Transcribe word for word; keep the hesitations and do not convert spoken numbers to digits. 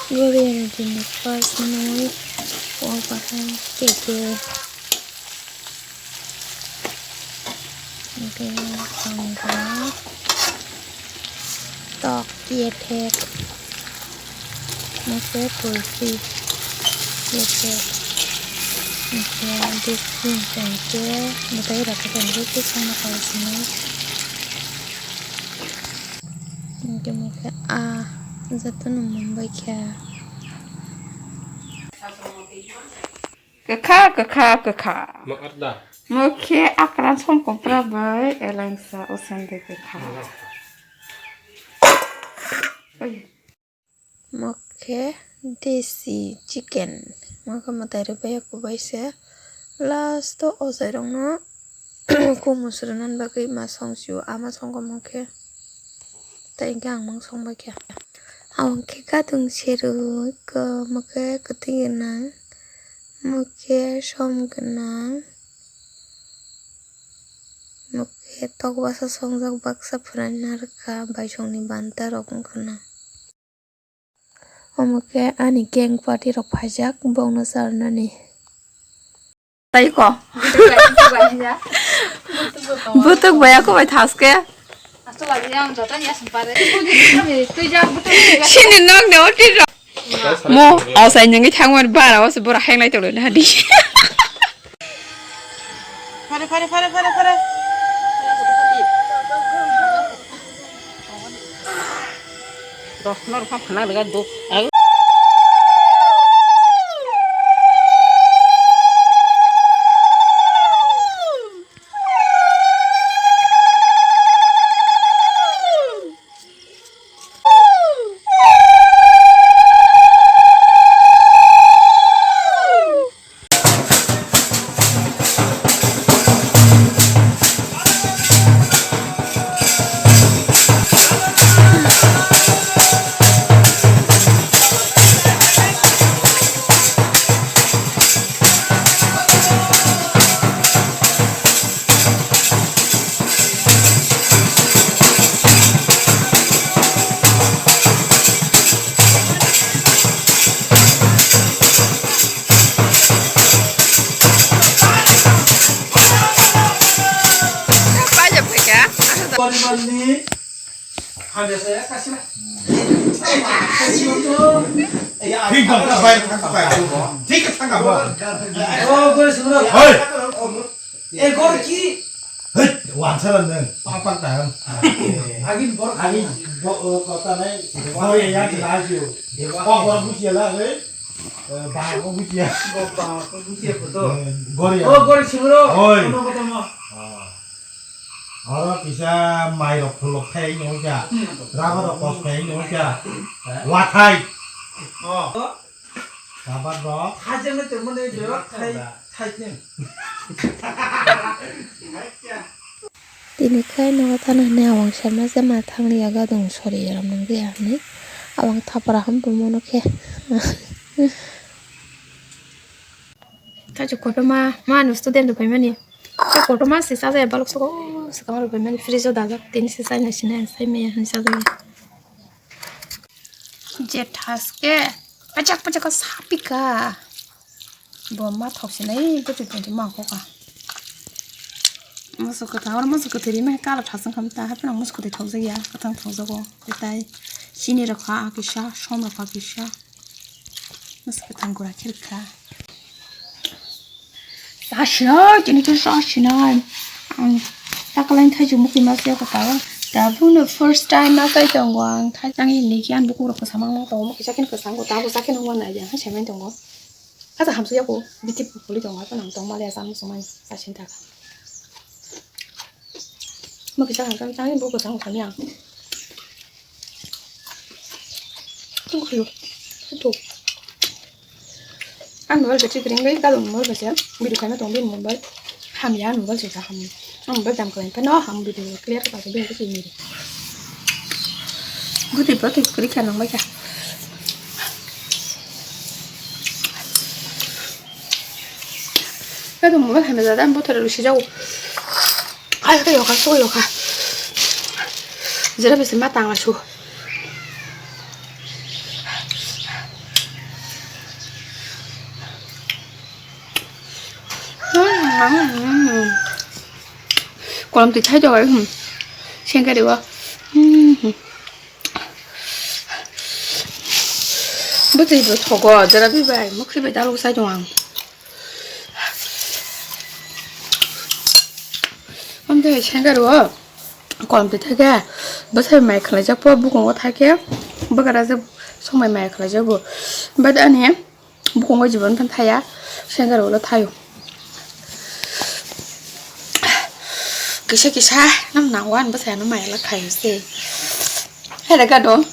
Goriani bini first mui o bahai keke. Hwnkhe tongo tok yethek. Hwnkhe kulfi yethek. Hwnkhe bising tongkhe bwtwi rok khe tongkhe khe sama kaisinai. Hwnkhe hwnkhe a jotono mumbai khe. Kwkha, kwkha, kwkha. Ma arda. Mokhe akran songkokra bai elengsa o sande kwkha. Oi. Mokhe desi chicken. Mokhe mwtai rwbaiyakhe kubaisa. Last o ochairokno kumu srwnan bagwi ma songsio. Ama songkha mokhe. Tei hwnkhe ang mang songbaikha. Ang khe katung seruk, mokhe kwtwi gwnang, mokhe som gwnang, mokhe tok baksa songjak baksa phwraina rwkha baisongni banta rok wngkhwna. Omo khe ani gang party rok phaijak bongno charwnani. Tai ko. Butuk bai ako bai thaske. Sini nok ne oti ro. Mo, osai nyangi thangwar bara os bora henglai tolo na di. Fare, fare, fare, fare, fare. Dos nor kha phana lega do. Poribarni hamya saya kasih lah. Thik dong, thik bai, thik bai. Thik thang ka bo. Oh, gue sebenarnya. Hoi. Eh, gorki. Hei, wansara neng, pang pang tahan. Agin bor agin bo kota nai. Hoi, ya, ya, ya. Kok bor buji la, hei. Ba ko buji ya. Ba ko buji ya, betul. Gori ya. Oh, gori sumro. Hoi. Kono kono mo. Oro kisa mai rok pholok khai nong kya. Raba rok kos khai nong kya. Wathai. Oh. Sabar rok. Hajeng no tongmani bebak thai, thai teng. Tini khai nogo thana hwnwi awang sama se ma thangli ya gadung sori yaram nang de ya hwnwi awang thapra ham bumono khe. Thachu kotorma manu student rok phaimani. Kotorma se sajai balok soko swkang rok phaimani fridge o dajak tini se chaina sinai sai maya hwnwi sajai. Je thaske pajak pajak sapika. Bo ma thok sinai bwtwi tongtwi ma kok ka. Musu kwthang oro musu kwthwi rima kala thasang kham ta haphano musu kwthwi thok jak ya kwthang thok jago. Tai chini rok kha kisa som rok kha kisa. Musu kwthang gura khir kha. Sasina, tini khe sasina. Ang takalai thaichuk mukhui ma se kota. Tabukno first time ma kai tongo ang. Thai tang ini khe ang bukhuk rok kwcham ang tongo. Mukhui sakhen kwcham ko, tabuk sakhen wngma nai ya, hai saiman tongo. Kasa hamsuk yako, biti puli tongo, haphano ang tongma le ya, sa muchung mani, sa sinta kha. Mukhui sakhen kwcham, tang ini bukhuk kwcham ko kami ang. Tungkhuyo. Tutu. Ang mobile battery kring bai, kalo mobile bai se. Video khaima tong bin mobile. Ham ya mobile se ham. Ang mobile dam khlai phano ham video clear ka ke bin ke miri. Guti pa ke kri kha nang bai kha. Kalo mobile ham ya da am bothor lu si jau. Ay, ay, yoka, so yoka. Jera bisi ma tang la su. Kolom twi thai tongo, hmm. Sengkari o. Hmm. Bwtwi bo thogo, jera bwbai, mokri bai dalok sai tongo ang. Amtwi sengkari o. Kolom twi thai khe, bwsai mai khwlaijak po, bukungo thai khe, bwkara je somai mai khwlaijak bo. But ani, Bukungo jibon phan thaya, sengkar ulo thayo. Kisa kisa nam nang wan bwsai no maya la khayo se. Hera gado.